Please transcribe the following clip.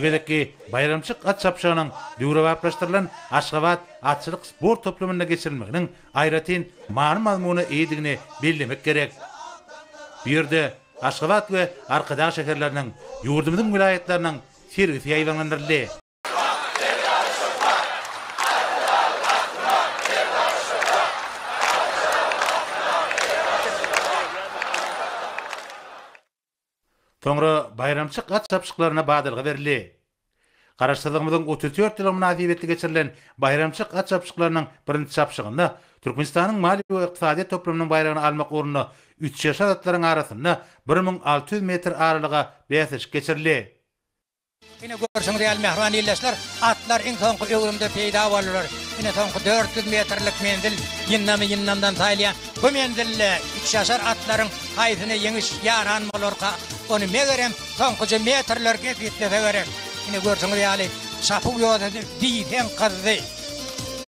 gezekki baýramçyk at çapyşygynyň döwrebaplaşdyrylan Aşgabat atçylyk sport toplumynda geçirilmeginiň aýratyn many-mazmuna eýedigini bellemek gerek. Bu ýerde Aşgabat we Arkadag şäherleriniň, ýurdumyzyň welaýatlarynyň sergisi ýaýbaňlandyryldy. Soňra baýramçyk at çapyşyklaryna badalga berildi. Garaşsyzlygymyzyň 34 ýyllygy mynasybetli geçirilen baýramçyk at çapyşyklarynyň birinji çapyşygynda Türkmenistanyň Maliýe we ykdysadyýet toplumynyň baýragyny almak ugrunda üçýaşar atlaryň arasynda 1600 metr aralyga bäsleşik geçirildi. Ine görşüňiz ýaly mähriban ildeşler, atlar iň soňky öwrümde peýda boldular. Ine soňky 400 metrlik menzil ýyndamy ýyndamdan saýylýan bu menzilde üçýaşar atlaryň haýsyna ýeňiş ýaran bolarka, ony megerem soňkuja metrler kesgitlese gerek. Ine görşüňiz ýaly çapuw ýodasy diýseň gyzdy.